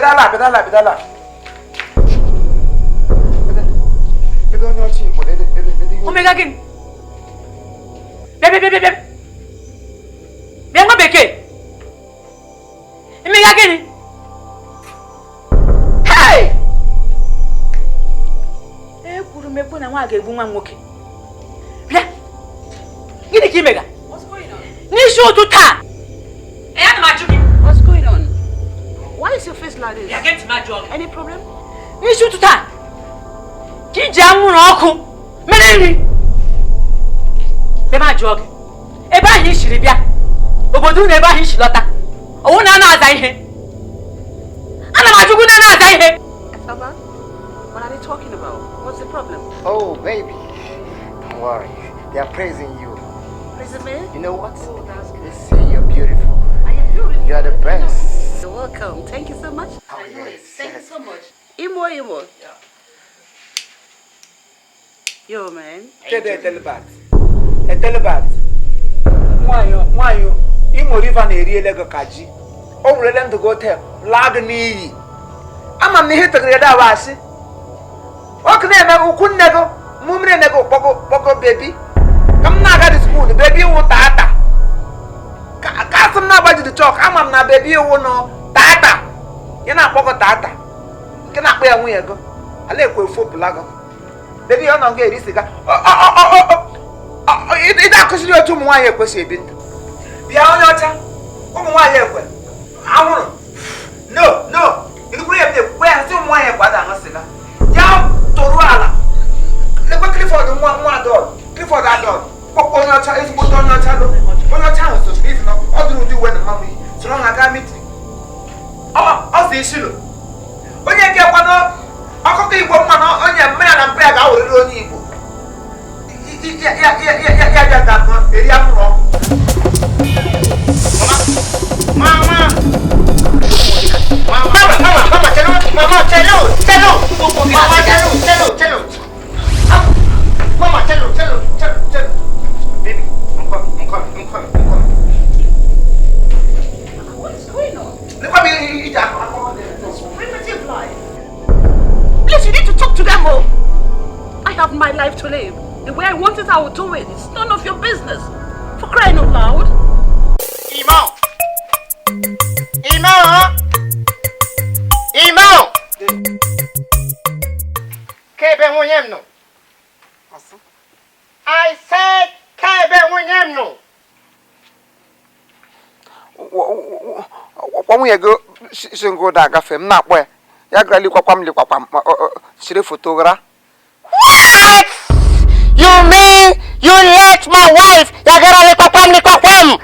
Bịadala, bịadala, bịadala. Ede onye ọchị Igbo, ede, ede, ede ihe. Omega gịnị? Bịa, bịa, bịa, bịa, bịa. Bịa nwa bekee. Emega gịnị? Hey! Ekwuru m ekwu na nwa ga-egbu nwa m nwoke. Bịa. Gịnị ka ị mega? What's going on? N'isi ụtụtụ taa. Ee, ana m ajụ gị. What's going on? Why is your face like this? Bịa gee ntị m ajụọ gị. Any problem? N'isi ụtụtụ taa ka iji anwụrụ ọkụ mere nri. Bịa m ajụọ gị. Ebe ahụ i siri bịa, obodo unu ebe ahụ i si lọta, ọwụ na a na-aza ihe. Ana m ajụ gị na a na-aza ihe. Esaba, what are they talking about? What's the problem? Oh, baby, don't worry. They are praising you. Praising me? You know what? Oh, that's good. They say you're beautiful. I am beautiful. You are the best. You're welcome. Thank you so much. Oh, I know it. yes, Thank you yes. so much. Imo, Imo. Yeah. Yo, man. Kedu Ethelbert? Ethelbert. Nwanyị nwanyị Imo River na-eriele gị ka ji. O werele ndụ gị hotel laa gị n'iyi. Ama m na ihe tegere ya dawa asị. Ọkụ na-eme ukwu nne gị mụ mmiri nne gị kpọgo kpọgo baby. Ka m na-aga dị school baby wụ tata. Ka ka asị m na-agbajiri chọk ama m na baby wụ nọ tata. Ya na-akpọgọ tata. Nke na-akpọ ya nwunye gị. Ala ekwe efopụla gị. Baby ọ nọ nga eri siga. Ịda akụziri otu ụmụ nwaanyị ekwesị ebi ndụ. Bịa onye ọcha, ụmụ nwaanyị ekwe anwụrụ. No, no, ịdịkwuru ya m na-ekwu ya sị ụmụ nwaanyị ekwe ada aṅụ siga. Ya toruo ala. Lekwa Clifford nwa nwa adọl, Clifford adọl, kpọkpọ onye ọcha ezigbote onye ọcha lụ. Onye ọcha ahụ sochiri ifi na ọ dụrụ ụdị uwe na mmanwụ yi, soro ha gaa meeting. Ọ si isilo. Onye nke kwado ọkụkọ Igbo mma na onye mmanya na mpa ya ga-awụrịrị onye Igbo. Ya ya ya ya ya ya ya ga eri anwụrụ ọkụ. Mama! Mama, mama, mama, chelo, mama, chelo, chelo. Mama, chelo, chelo, chelo. Mama, chelo, chelo, chelo, chelo. Baby, I'm coming, I'm coming, I'm coming, I'm coming. What is going on? Lekwa m ije akọ akọ. This primitive life. Please, you need to talk to them, oh. I have my life to live. The way I want it, I will do it. It's none of your business. For crying out loud. Imo! Imo! Imo! Kebe nwunye m nọ. I said kebe nwunye m nọ. Ọkwa nwunye gị si ngụ ụda agafe m na-akpọ ya ya gara likwakwa m likwakwa m siri foto ghara. What? You mean you let my wife yagara likwakwam likwakwam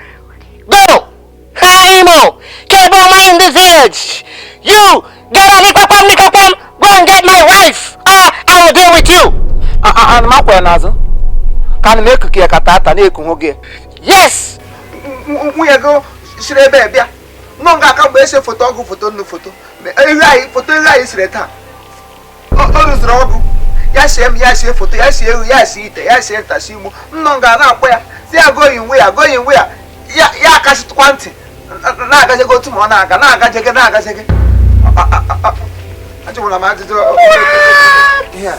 go? Ha, Imo! Kebe ọma in this village. You gara likwakwam likwakwam go and get my wife. Ah, I will deal with you. Ana m akwa ya n'azụ ka ana m ekuke ya ka tata na-ekuhụ gị. Yes. Nwunye gị siri ebe bịa nọ nga aka mgbe ese foto ọgụ foto nnu foto ehu anyị foto ehu anyị siri taa o rụziri ọgụ ya sie m ya sie foto ya sie ehu ya sie ite ya sie ntasi imo m nọ nga na-akpọ ya si ya goyi nwe ya goyi nwe ya ya ya akasịtụkwa ntị na-agajego otu ma ọ na-aga na-agajege na-agajege ajụkwara m ajụjụ ihe a.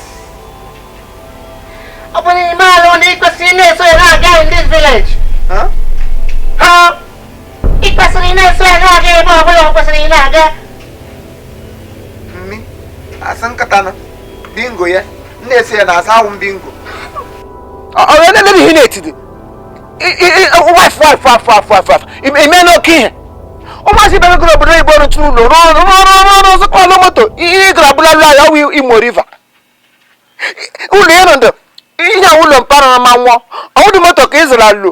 Ọ bụ n'ime ala na ị kwesịrị ị na-eso ya na-aga in this village. Huh? Ha? Ị kwesịrị ị na-eso ya na-aga ebe ọbụla ọ kwesịrị ị na-aga. Mmi asị nkata na bingo ya m na-esi ya na asa awụ m bingo. Ọ na-elebe ihe na-etidi wife wife wife wife wife wife ime n'oke ihe ụmụazị bịara gụrụ obodo oyibo rụchara ụlọ rụọ ọrụ rụọ ọrụ rụọ ọrụ zụkwa ọlụ moto ihe ị gara abụla lụ ya wụ Imo River ụlọ ịrụ ndụ ihe a ụlọ mpara ma nwụọ ọwụdụ moto ka ị zụrụ alụ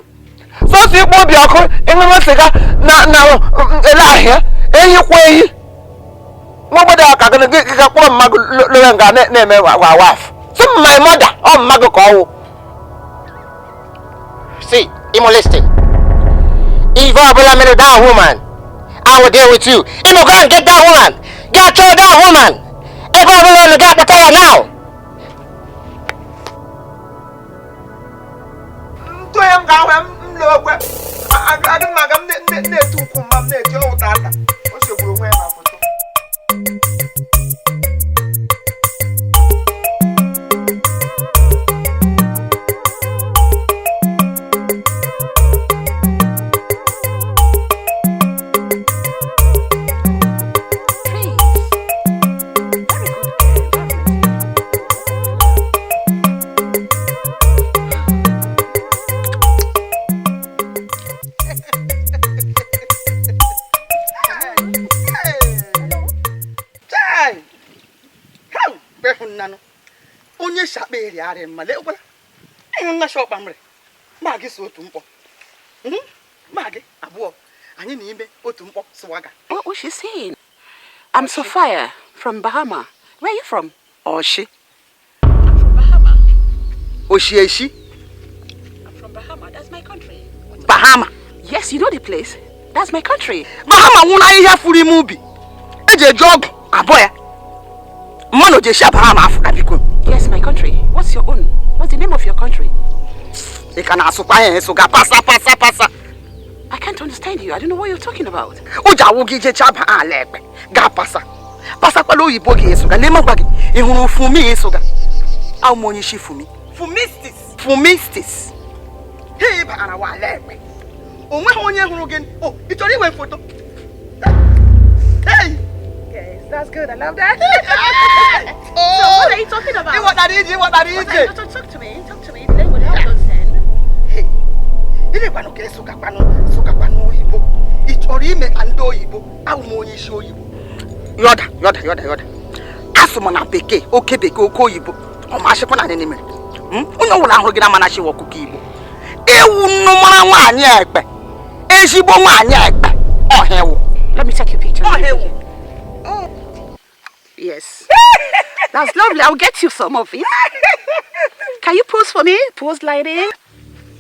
sọsọ ịkpọ obi ọkụ ịṅụṅụ sịga na na ele ahịa ehi kwa ehi nwa obodo a ka gị gị ga kpọrọ mmadụ lewe nga na-eme wa waf sị m my mother ọ mmadụ ka ọwụ. See, Imo, listen. If ọbụla mere that woman, I will deal with you. Imo, go and get that woman. Get to that woman. Ebe ọbụla unu ga-akpọta ya now. Ntụ ya m ga-ahụ ya m lee okwe adị m aga m na-eti ụkwụ mma m na-eti ọwụ tata o segburu onwe ya na foto. Nnanụ onye shakpa eri arị mma lekwala ịhụ nna shọkpa mre ma gị so otu mkpọ ma gị abụọ anyị na ime otu mkpọ swaga. What was she saying? I'm Sophia from Bahama. Where are you from? Oshi. I'm from Bahama. Oshieshi. I'm from Bahama. That's my country. Bahama. Yes, you know the place. That's my country. Bahama nwụrụ ahịhịa furu ime ubi. Eji eji ọgụ abụọ ya. Mmanụ ji esi Bahama afọ biko. Yes, my country. What's your own? What's the name of your country? Ị ka na-asụkwa ya esụga pasa pasa pasa. I can't understand you. I don't know what you're talking about. O ji awụ gị jecha ba ala ekpe gaa pasa. Pasakwala oyibo gị esụga n'ime gwa gị ị hụrụ Fumi esụga. Awụ m onye isi Fumi. Fumistis. Fumistis. He bara wa ala ekpe. O nweghị onye hụrụ gị. O, ị chọrọ inwe foto? Hey! Yes, that's good. I love that. So what are you talking about? Ịghọtara ije, ịghọtara ije. Talk to me. Talk to me. The language I understand. Hey, ịlekwanụ ka ịsụgakwanụ sụgakwanụ oyibo. Ị chọrọ ime ka ndị oyibo awụ m onye isi oyibo. Yọda, yọda, yọda, yọda. Asụ m na bekee, oke bekee, oke oyibo. Ọ ma ashịkwa na nene mere. Onye ọbụla hụrụ gị na mana ashịwa ọkụkọ Igbo. Ewu nnụmara nwaanyị ekpe. Ezigbo nwaanyị ekpe. Ọha ewu. Let me take your picture. Ọha ewu. Yes. That's lovely. I'll get you some of it. Can you pose for me? Pose like this.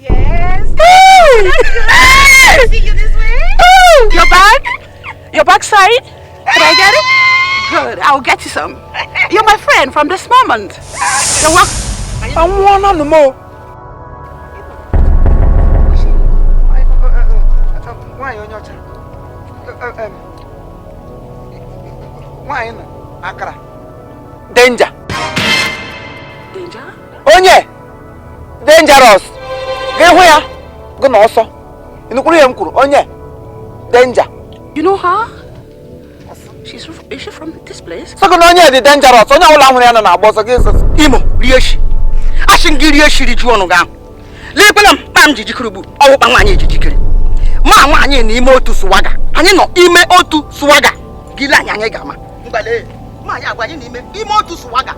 Yes. That's good. See you this way. Your bag? Your backside? Can I get it? Good. I'll get you some. You're my friend from this moment. You're welcome. Anwụọla m o. Nwaanyị onye ọcha. Nwaanyị nọ akara. Danger. Danger? Onye dangerous. Gị hụ ya gị na ọsọ. Ị nụkwuru ihe m kwuru onye danger. You know her? Is she from this place? Sọ gị na onye dị dangerous. Onye ọbụla hụrụ ya nọ na-agba ọsọ gị sọ. Imo rie shi. Asị m gị rie shi rijuo ọnụ gị ahụ. Lekwela m kpa m ji jikere ugbu ọwụkpa nwaanyị ji jikere. Ma nwaanyị na ime otu swaga. Anyị nọ ime otu swaga. Gị le anyị anyị ga-ama. Mgbale, ma anyị agwa anyị n'ime ime otu swaga.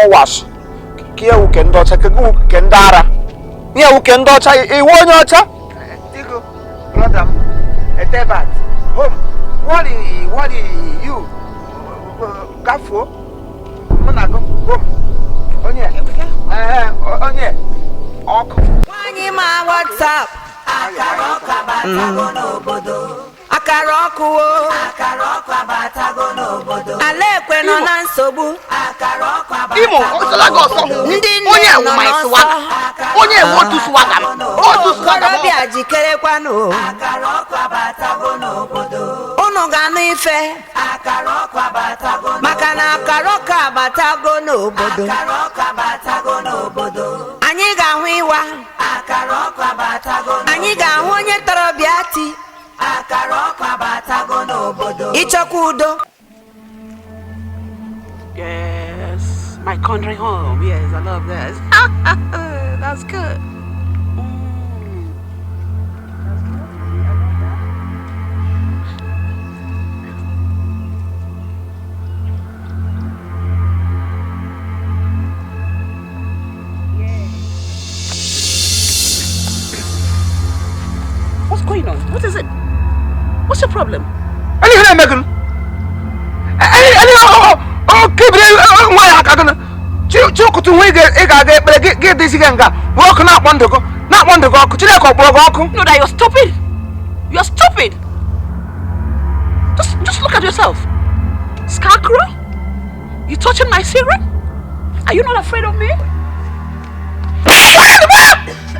Ọwash. Ka ya wuke ndị ọcha, ka gị wuke ndị ara. Ihe wuke ndị ọcha, iwu onye ọcha. Digo, brother m, etebat, home, worry you, gafuo, mụ na gị, home, onye, onye, ọkụ. Nwaanyị ma WhatsApp, akara ọkụ abatago n'obodo. Akara ọkụ o, akara ọkụ abatago n'obodo. Ala ekwe nọ na nsogbu, akara ọkụ abatago. Imo, ọsọla gị ọsọ. Ndị Onye nne ewu nọ ma n'ọsọ. swaga. Onye ewu otu swaga m. Otu swaga m. Okorobịa jikerekwanụ. Akara ọkụ abatago n'obodo. Unu ga-anụ ife. Akara ọkụ abatago n'obodo. Maka na akara ọkụ abatago n'obodo. Akara ọkụ abatago n'obodo. Anyị ga-ahụ ịwa. Akara ọkụ abatago n'obodo. Anyị ga-ahụ onye tọrọ bịa ti. Akara ọkụ abatago n'obodo. Ịchọkwa udo. Yes, my country home. Yes, I love this. That's good. Mm. That's lovely. I love that. Yeah. What's going on? What is it? What's your problem? Any ihe na-eme gị? Any o kebiri nwaanyị aka gị chi ụkụtụ nwa ị ga-aga ekpere gị dịzi gị nga were ọkụ na-akpọ ndụ gị na-akpọ ndụ gị ọkụ Chineke ọ kpọrọ gị ọkụ. No, that you're stupid. You're stupid. Just look at yourself. Scarecrow? You touching my cigarette? Are you not afraid of me?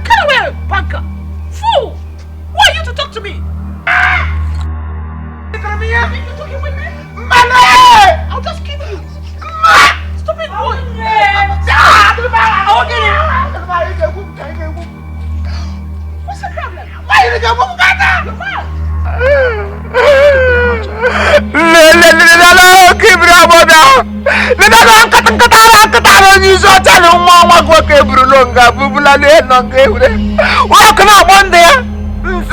Get away, bunker! Fool! Who are you to talk to me? You talking with me? I'll just kill you. Stupid boy! What's the problem? You're mad. Onye isi ọcha na nwa nwa nwoke eburu nga bubula n'elu nga ewure ọkụ na-akpọ ndị ya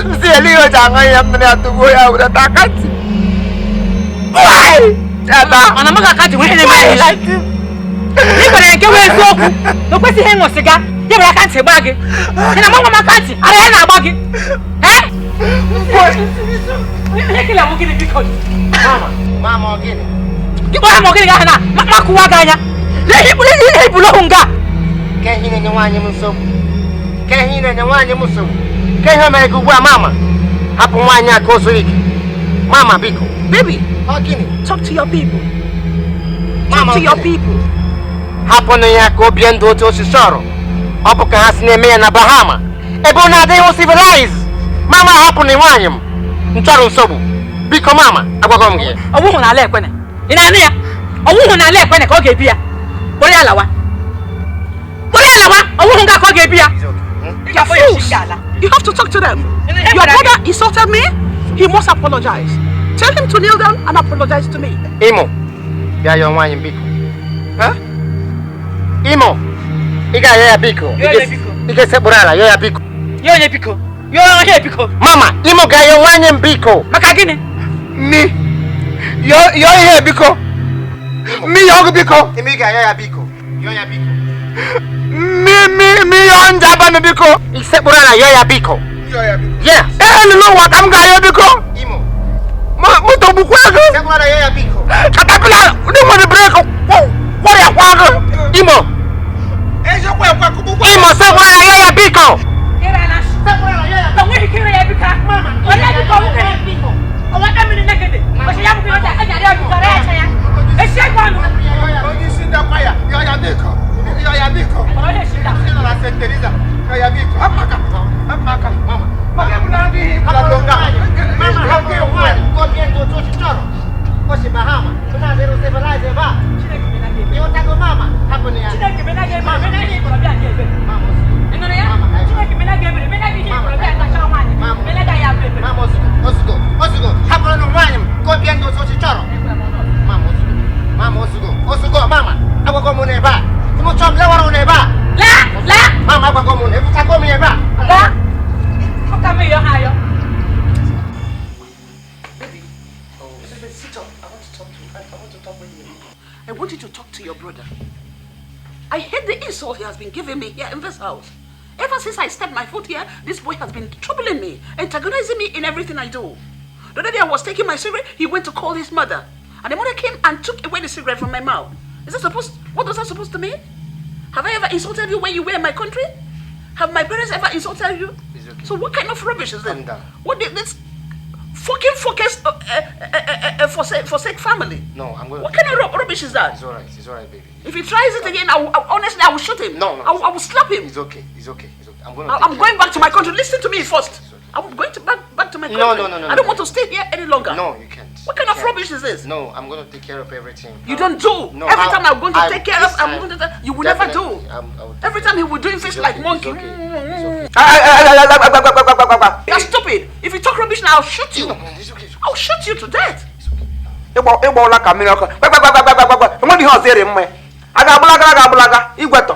nsị ele ihe o ji aṅụ ya mmiri atụgbuo ya were ta aka ntị. Why? Mana m ga-aka ji nwee ihe na-eme ị kwere nke wee eziokwu na o kwesịghị ịṅụ sịga ya were aka ntị gbaa gị ị na manwa m aka ntị ara ya na-agba gị. Ihe kele mụ gịnị biko? Mama, ọ gịnị? Gị kpọrọ m ọgịnị ahụ na ma kụwa gị anya. Lee ihe ibulu ohu nga. Ke ihe na-enye nwaanyị m nsogbu. Ke ihe na-enye nwaanyị m nsogbu. Ke ihe mere gị ugbu a mama? Hapụ nwaanyị a ka o zuru ike. Mama biko. Baby, ọ gịnị? Talk to your people. Talk to your people. Hapụnụ ya ka o bie ndụ otu osisi ọrụ. Ọ bụ ka ha si na-eme ya na Bahama. Ebe ọ na-adịghị civilize. Mama hapụnụ nwaanyị m. M chọrọ nsogbu. Biko mama, agwago m gị. Ọ bụghị n'ala ekwene. Ị na-anụ ya? Ọ bụghị n'ala ekwene ka ọ ga-ebi ya. Kpọrọ ya lawa. Kpọrọ ya lawa. Ọ bụghị nga ka ọ ga-ebi ya. You're fools. You have to talk to them. Your brother insulted me. He must apologize. Tell him to kneel down and apologize to me. Imo, bịa yọọ nwaanyị m biko. Imo, ị ga-ayọ ya biko. Ị ga-esekpụrụ ala yọọ ya biko. Yọọ onye biko. Yọọ onye biko. Mama, Imo ga-ayọ nwaanyị m biko. Maka gịnị? Mi, yọọ ihe biko. Mi yọọ gị biko. Imo, ị ga-ayọ ya biko. Yọọ ya biko. Mi yọọ njabanụ biko. Ị sekpụrụ ala yọọ ya biko. Yes. Elu n'ụwa ka m ga-ayọ biko. Imo. Moto gbukwa gị. Sekpụrụ ala yọọ ya biko. Katapila ndị nwere breki kwọrịakwa gị. Imo. Imo sekpụrụ ala yọọ ya biko. I want you to talk to your brother. I hate the insult he has been giving me here in this house. Ever since I stepped my foot here, this boy has been troubling me, antagonizing me in everything I do. The other day I was taking my cigarette, he went to call his mother. And the mother came and took away the cigarette from my mouth. Is that supposed, what does that supposed to mean? Have I ever insulted you when you were in my country? Have my parents ever insulted you? It's okay. So what kind of rubbish is this? What did this fucking focus forsake family? No, I'm going. What kind of rubbish is that? It's all right. It's all right, baby. If he tries it again, I will, honestly, I will shoot him. No, no. I will slap him. It's okay. It's okay. It's okay. I'm going. I'm going back to my country. Listen to me first. Okay. I'm going to back to my country. No. I don't want to stay here any longer. No, you can't. What kind of rubbish is this? No, I'm going to take care of everything. You don't do. No, every time I'm going to take care of, I'm going to. You will never do. Every time he will do things like monkey. You're stupid. If you talk rubbish now, I'll shoot you. I'll shoot you to death. Ịgba ka mmiri ọkụ. Enweghị ihe ọzọ ere mma. A ga-agbalaga ga-agbalaga igwetọ.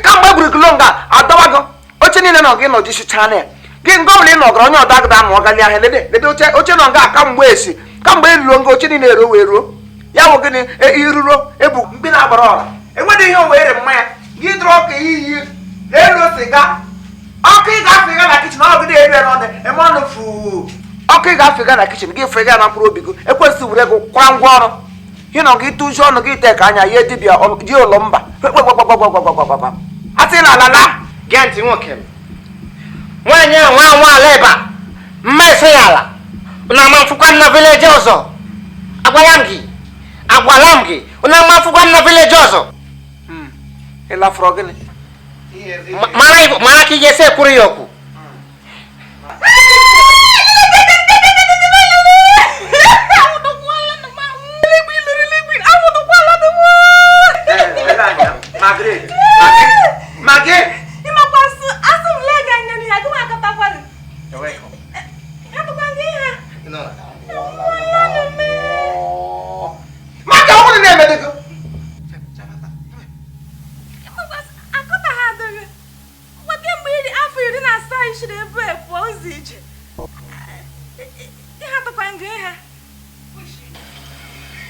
Kamgbe egburu gị longa adọwa gị. Oche niile nọ gị nọji sichaa na ya. Gị nga ọbụla ị nọgara onye ọda gịda ma ọ gali ahịa lede lede oche nọ nga kamgbe esi kamgbe eruo nga oche niile eruo wee ruo. Ya bụ gịnị iruro ebu mkpi na-agbara ọra. Enweghị ihe o were mma ya. Gị dụrụ ọka iyi elu siga. Ọkụ ị ga-afịga na kichin ọ gị na-eru ya n'ọnụ eme ọnụ fuu. Ọkụ ị ga-afịga na kichin gị fega na mkpụrụ obi gị ekwesị were gị kwa ngwa ọrụ ị nọ gị tụzie ọnụ gị ite ka anya ya dibịa dị ụlọ mba gwagwagwagwagwagwagwagwa asị na alala. Gee ntị nwoke m. Nwaanyị a nwa nwa ala ebe a mma ese ya ala na ama mfụkwa m na vileji ọzọ. Agwala m gị agwala m gị na ama mfụkwa m na vileji ọzọ. Ị lafụrụ gịnị? Mara ka ị ga-esi ekwuru ya okwu.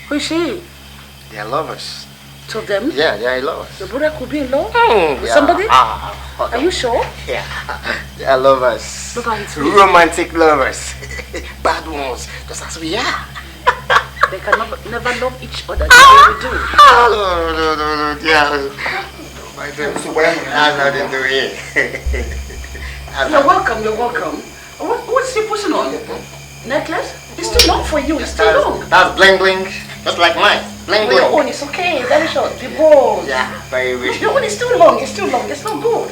Who is she? They are lovers. To them? Yeah, they are lovers. Your brother could be in love? Mm, yeah. Somebody? Are you sure? Yeah, they are lovers. Look at it. Romantic lovers. Bad ones, just as we are. They can never love each other the way we do. Oh, no, no, no, no, yeah. My dear, I'm not into it. You're welcome, you're welcome. What's she pushing on? Necklace? It's too long for you, it's too long. That's bling bling, just like mine. Bling bling. Your own is okay, very short. The balls. Yeah, baby. Your own is too long, it's too long, it's not good.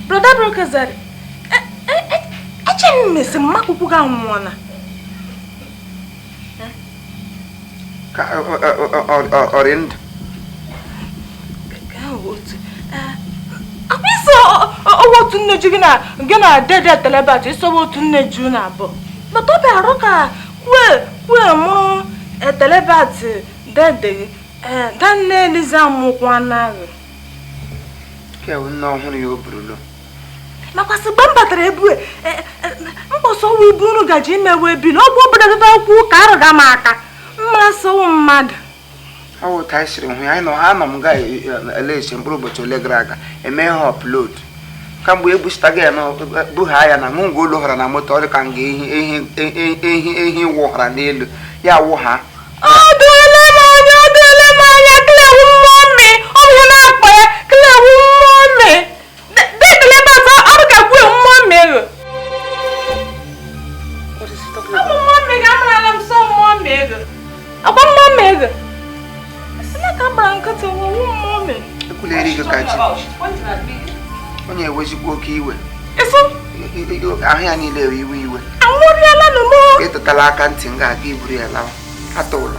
Brother Brokezari, eche mmesi mmakwukwu ga anwụọna. Ka ọrị ndụ. Akwụsị ọwa otu nne ji gị na dede telebat ịsọwa otu nne ji na abụọ. Bata ọ bịara ka kwue mụrụ etelebat dede gị danne Eliza mụkwa narị. Ke nne ọhụrụ ya o burulu. Makwasị mgbe m batara ebu mkpọsọ ọwa ibu unu gaji imewe ebili ọgwụ obere dada okwu ka arụga m aka mma sọwụ mmadụ. Ọ wụ otu anyị siri hụ ya, anọ m ga ele mkpụrụ ụbọchị ole gara aga eme ha upload. Kamgbe ebuchitaga ya na bugha ya na ngwa ụlọ hara na moto ọ dị ka nga ehi ehi wụhara n'elu ya wụ ha. Ọ dịla m anya, ọ dịla m anya, klewu mmụọ mi, ọ bụ na-akpa ya, klewu mmụọ mi. Dekelebata ọrụ ka kwue mmụọ mi ego. Ọ bụ mmụọ mi ga-amarala m sọ mmụọ mi ego. Akwa mmụọ mi ego. Ekwuleri gị ka ji onye ewezikwa oke iwe ahụ ya niile ewe iwe iwe ịtụtala aka ntị m ga-aga iburu ya lawa ata ụlọ.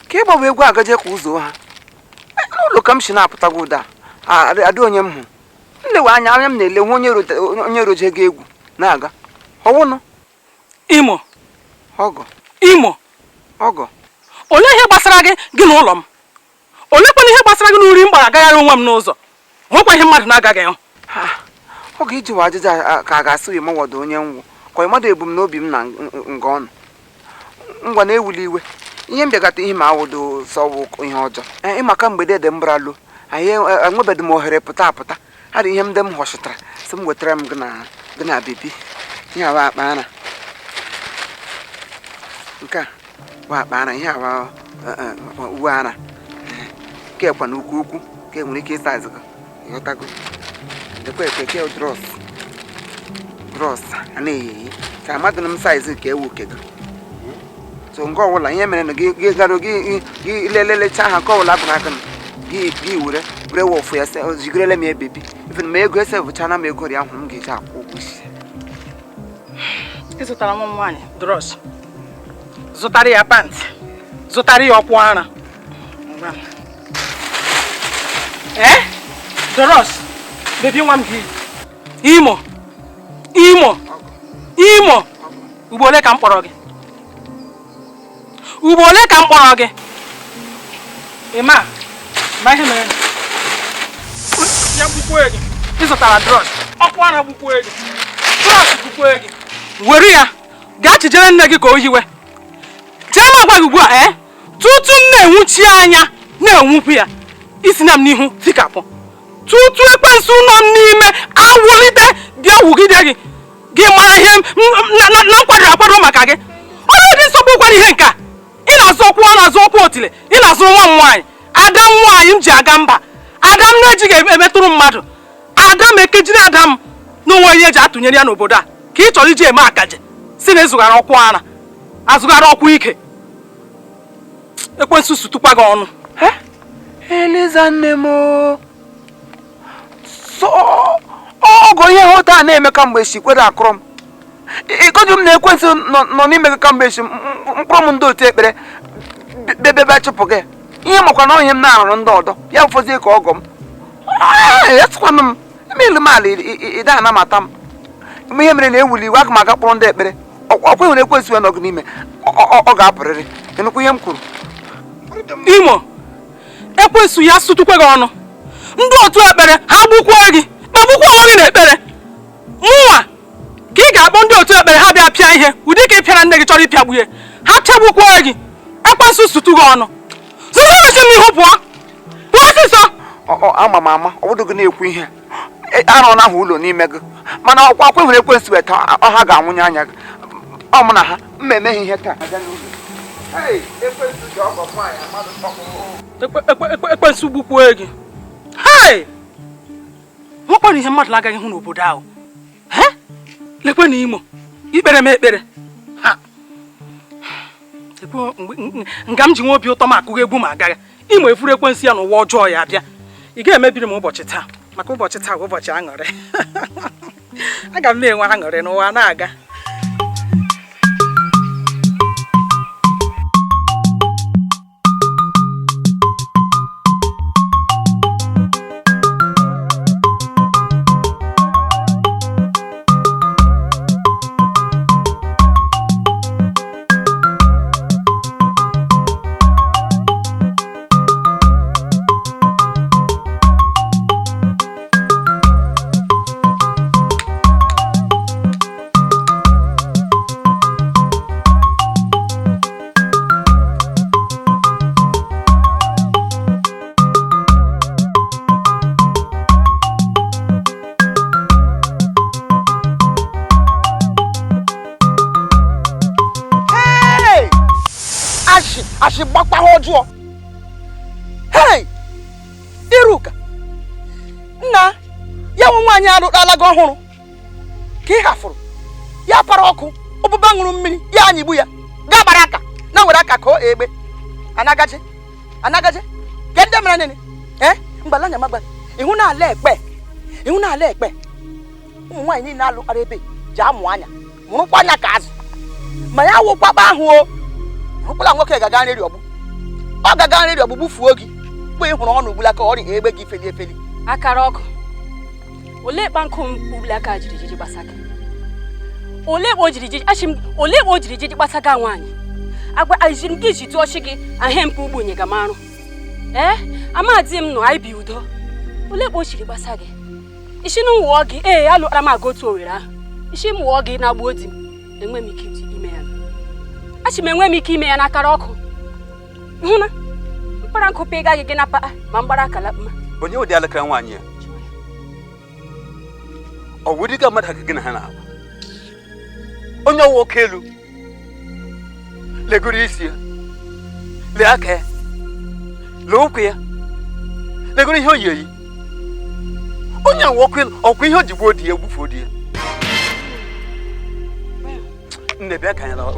Ka ịgbanwe egwu agaje ka ụzọ ha n'ụlọ ka m si na-apụtago ụda adị onye m hụ nlewe anya anya m na-ele hụ onye roje gị egwu na-aga ọwụnụ. Imo ọgọ Imo ọgọ olee ihe gbasara gị gị n'ụlọ m? Olee kwana ihe gbasara gị n'uri m gbara agagharị onwe m n'ụzọ? Nwekwa ihe mmadụ na-agaghị hụ. Ọ ga-ejiwa ajụjụ ka a ga-asị gị mọwọdụ onye nwụ kwa mmadụ ebumnobi m na nga ọnụ ngwa na-ewuli iwe ihe m bịagata ihe ma awụdo sọwụ ihe ọjọọ ịmaka mgbe dede m bralụ anyị enwebeghị m ohere pụta apụta adị ihe ndị m ghọchitara sị m wetara m gị na bebi ihe awa akpa ara nke a bụ akpa ara ihe awa uwe ara nke kwa na ukwu ukwu nke nwere ike ịsa azụ gị ịghọtago dekwa ekwe ke drọs drọs a na-eyi eyi ka amadụ m saizi nke ewu oke gị so nke ọbụla ihe mere na gị gara gị lelelecha ha nke ọbụla bụ aka gị gị were were wọfụ ya zigirele m ebebi even ma ego esevụchana m ego rị ahụ m ga-eji akwụ ụgwọ isi. Ịzụtara nwa m nwaanyị drọs, zụtara ya pant, zụtara ya ọkwụ ara. Ee drọs bebi nwa m gị. Imo Imo Imo ugbo ole ka m kpọrọ gị? Ugbo ole ka m kpọrọ gị? Ịma ma ihe mere ya gbukwe gị. Ịzụtara drọs ọkwụ ara gbukwe gị, drọs gbukwe gị. Were ya gaa chijere nne gị ka o hiwe. Jee m agwa gị ugbu a tutu m na-enwuchi anya na-enwupụ ya isi na m n'ihu tikapụ tutu ekwensu nọ m n'ime awụlite bịa wugide gị gị mara ihe na nkwadoro akwado maka gị. Onye dị nsogbu gwara ihe nke a ị na-azụ ọkwụ a na-azụ ọkwụ otile ị na-azụ nwa m nwaanyị ada m nwaanyị m ji aga mba ada m na-ejighị emetụrụ mmadụ ada m ekejiri ada m n'onwe ihe eji atụnyere ya n'obodo a ka ị chọrọ iji eme akaje si na ịzụghara ọkwụ ara azụghara ọkwụ ike ekwensu sutụkwa gị ọnụ. Eliza nne m ọgọ ihe hụta a na-eme kamgbe si kwere akụrụ m ịkọjụ m na ekwensu nọ n'ime gị kamgbe si mkpụrụ m ndị otu ekpere bebebe chụpụ gị. Ihe makwa na onye m na-arụrụ ndị ọdọ ya fọzie ka ọgọ m. Esịkwanụ m eme ilu m ala ịda anamata m. Ihe mere na ewuli iwe aga m aga kpọrọ ndị ekpere. Ọkwa nwere ekwensụ ya nọgụ n'ime ọ ga-apụrịrị. Ịnụkwa ihe m kwuru? Imo, ekwensu ya sụtụkwe gị ọnụ. Ndị otu ekpere ha gbukwuo gị, kpagbukwa onwe gị n'ekpere. Mụnwa ka ị ga-akpọ ndị otu ekpere ha bịa pịa ihe ụdị ka ị pịara nne gị chọrọ ịpịagbu ya, ha pịagbukwuo gị. Ekwensu sụtụ gị ọnụ. Zụrụ m ihu pụọ pụọ ọsịsọ. Ama m ama ọ bụdụ gị na-ekwu ihe arụ na ahụ ụlọ n'ime gị, mana ọkwa akwa nwere ekwensu weta ọha ga-anwụnye anya gị. Ọ mụ na ha mma emeghe ihe taa. Ekwensu gbukwuo gị. Hei, nwekwara ihe mmadụ agaghị hụ n'obodo ahụ. Lekwe na Imo ikpere m ekpere ha nga m ji nwe obi ụtọ m akụghị egwu ma agaghị. Imo efuru ekwensu ya n'ụwa ọjọọ ya bịa. Ị ga-emebiri m ụbọchị taa, maka ụbọchị taa bụ ụbọchị aṅụrị. Aga m na-enwe aṅụrị n'ụwa na-aga. Ashị gbakwa ọjọọ. Hei, Iruka, nna ya nwe nwaanyị alụtala gị ọhụrụ ka ị hafụrụ ya para ọkụ ọbụba ṅụrụ mmiri ya anyịgbu ya gaa gbara aka na nwere aka ka ọ egbe anagaje anagaje ke ndị mere nene mgbalanya magba ịhụ na ala ekpe, ịhụ na ala ekpe ụmụ nwaanyị niile alụkara ebe ji amụ anya mụrụkwa anya ka azụ ma ya wụkwakpa ahụ o hụkwala nwoke ga-aga nrịrị ọgbụ, ọ ga-aga nrịrị ọgbụ gbufuo gị mgbe ị hụrụ ọnụ ugbula ka ọrịa egbe gị feli efeli. Akara ọkụ, olee kpa nkụ ugbula jiri jiji gbasa gị? Olee kpa o jiri jiji achị m, olee kpa o jiri jiji gbasa gị nwaanyị? Agwa ajiri m gị ji tụọ chi gị ahịa mpụ ugbunye ga marụ. Ee, amadị m nọ anyị bi udo. Olee kpa o jiri gbasa gị? Isi m wụọ gị, ee alụkara m aga otu owere ahụ. Isi m wụọ gị na gbuo di m, enwe m ike ime ya. Achị m enwe m ike ime ya n'akara ọkụ. Hụ na mkpara nkụ pịga gị gị na pa ma mgbara akala mma. Onye ụdị alakara nwaanyị ya? Ọ wụ dịka mmadụ aka gị na ha na-agba? Onye ọwụ oke elu legoro isi ya, lee aka ya, lee ụkwụ ya, legoro ihe o yi eyi. Onye ọwụ oke elu ọkwa ihe o ji gbuo di ya, gbufuo di ya. Nne bịa ka anyị lawa.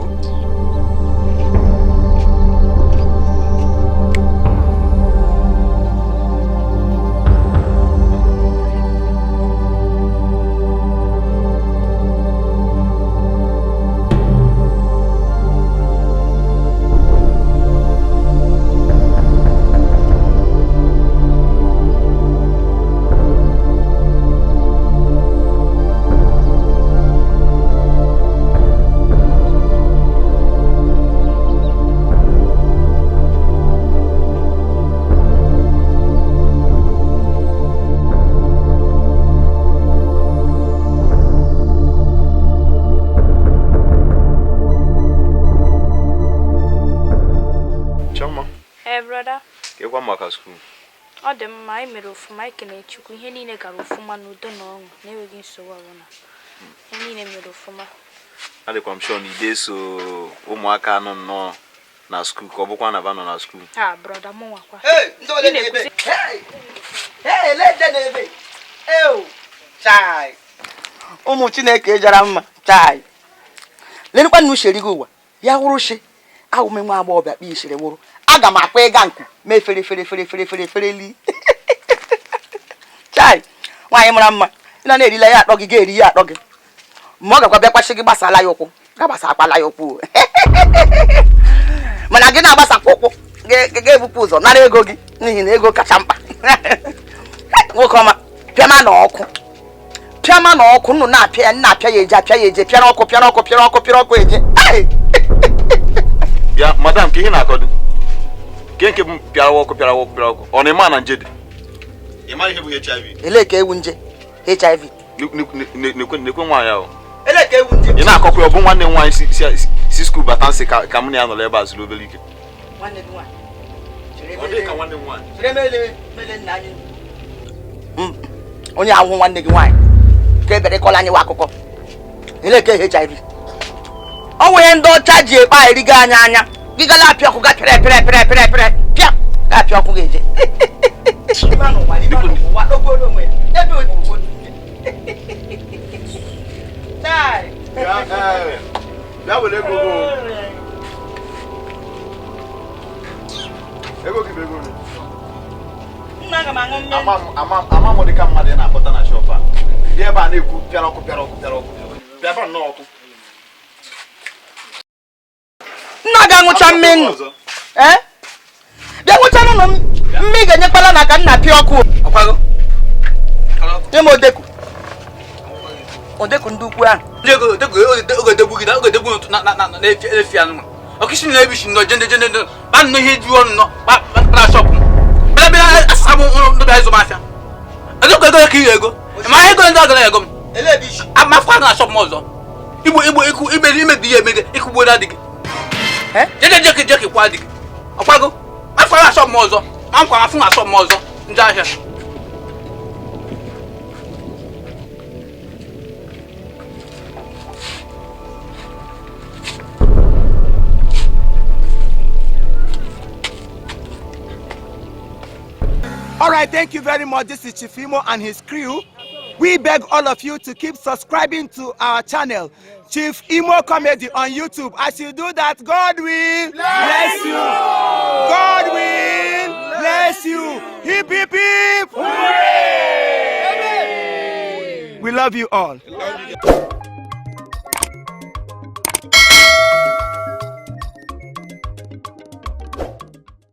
Ọ dị mma, anyị mere ofụma, anyị kenere Chukwu, ihe niile gara ofụma n'udo na ọṅụ na-enweghị nsogbu ọbụla. Ihe niile mere ofụma. Adịkwa m sure na ide so ụmụaka nọ nnọọ na skuul ka ọ bụkwa na ba nọ na skuul. Ha brọda mụ nwakwa. Ụmụ Chineke jara mma chai. Lenukwa na uche rigo ụwa ya wụrụ shi awụ m nwa agbọghọbịa kpa isiri wụrụ aga m akpa ịga nku mee fere fere fere fere fere fere li. Chai, nwaanyị mara mma ị na na-erila ya akpọ gị ga-eri ya akpọ gị ma ọ gakwa bịakwasị gị gbasala ya ụkwụ ga gbasakwala ya ụkwụ mana gị na-agbasakwa ụkwụ Ga-ebupụ ụzọ nara ego gị n'ihi na ego kacha mkpa. Nwoke ọma, pịama na ọkụ, pịama na ọkụ, nnụ na-apịa ya, nna apịa ya eje, apịa ya eje, pịara ọkụ, pịara ọkụ, pịara ọkụ, pịara ọkụ eje. Bịa madam, ka ihe na-akọdụ ke nke bụ pịara ọkụ, pịara ọkụ, pịara ọkụ, ọ na-eme na nje dị? Ị mara ihe bụ HIV? Elee ka ewu nje HIV? Nekwe nwaanyị ahụ. Elee ka ewu nje? Ị na-akọkwa ọ bụ nwanne m nwaanyị si skuul bata nsị ka mụ na ya nọrọ ebe a zuru obere ike. Nwanne gị nwaanyị? Ọ dị ka nwanne m nwaanyị. Onye ahụ nwanne gị nwaanyị ka ebere kọla anyị wa akụkọ. Elee ka HIV? Ọ nwere ndị ọcha ji ekpe erigo anya anya. Gị gala apịa ọkụ ga pịrị pịrị pịrị pịrị pịrị pịa ga apịa ọkụ ga-eje. Bịa were ego gị. Ego gị bụ ego gị. Ama m dị ka mmadụ ị na-akpọta na shọp a. Bịa ebe a na-ekwu pịara ọkụ, pịara ọkụ, pịara ọkụ. Bịa nnọọ ọkụ. Nna ga-aṅụcha mmiri. Bịa ṅụcha n'ụlọ mmiri ga-enyekwala na ka nna pịa ọkụ. Nye m odeku. Odeku ndị ukwu ahụ. Ọkịsị na-ebi nọ jende jende ba nnọ ihe ju ọnụ nọ kpara shọpụ bịa bịa asasa m ndị bịa ịzụ m afịa. Ego ego ka ihe ego ma ego ndị ọgara ego m amafọ na shọpụ m ọzọ igbo igbo ikwu ime ime dị ya emede ịkụgbuo na adịghị jede jeke jeke kwa adịghị ọkwago afọ na shọpụ m ọzọ ma nkwa afụ na shọpụ m ọzọ ndị ahịa. All right, thank you very much. This is Chief Imo and his crew. We beg all of you to keep subscribing to our channel, Chief Imo Comedy on YouTube. As you do that, God will bless you. God will bless you. Hip, hip, hip. Hooray! We love you all. Love you.